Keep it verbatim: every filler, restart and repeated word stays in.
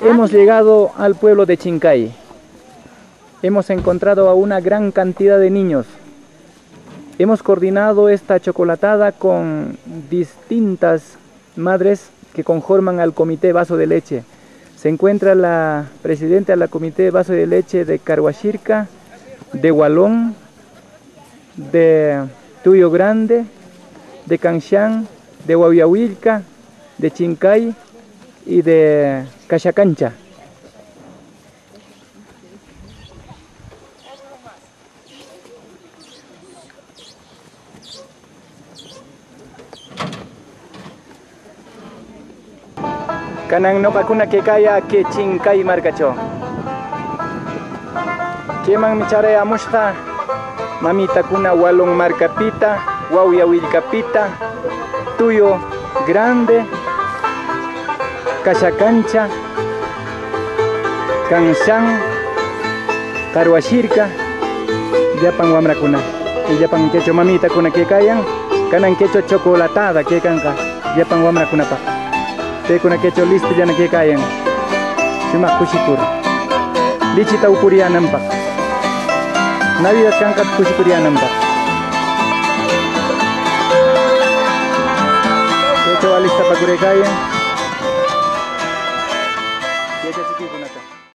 Hemos llegado al pueblo de Chincay. Hemos encontrado a una gran cantidad de niños. Hemos coordinado esta chocolatada con distintas madres que conforman al Comité Vaso de Leche. Se encuentra la presidenta de la Comité Vaso de Leche de Caruashirca, de Hualón, de Tuyo Grande, de Canchán, de Huauyawilca, de Chincay y de Cachacancha. Kanan nuqakuna kaykayaa kay Chincay markachaw. Kaymanmi charayamushaq mamitakuna Hualón markapita, Huauyawilcapita, Tuyo Grande, Cachacancha, Canchán, Caruashirca, llapan wamrakuna. Y llapan kaychaw mamitakuna kaykayan, kanan kaychaw chocolatada kaykanqa llapan wamrakunapaq. Paykuna kaychaw listollana kaykayan, sumaq kushikur. Lichita upuriyänanpaq. Navidad kanqata kushikuriyänanpaq. Kaychaw alistapakuraykayan.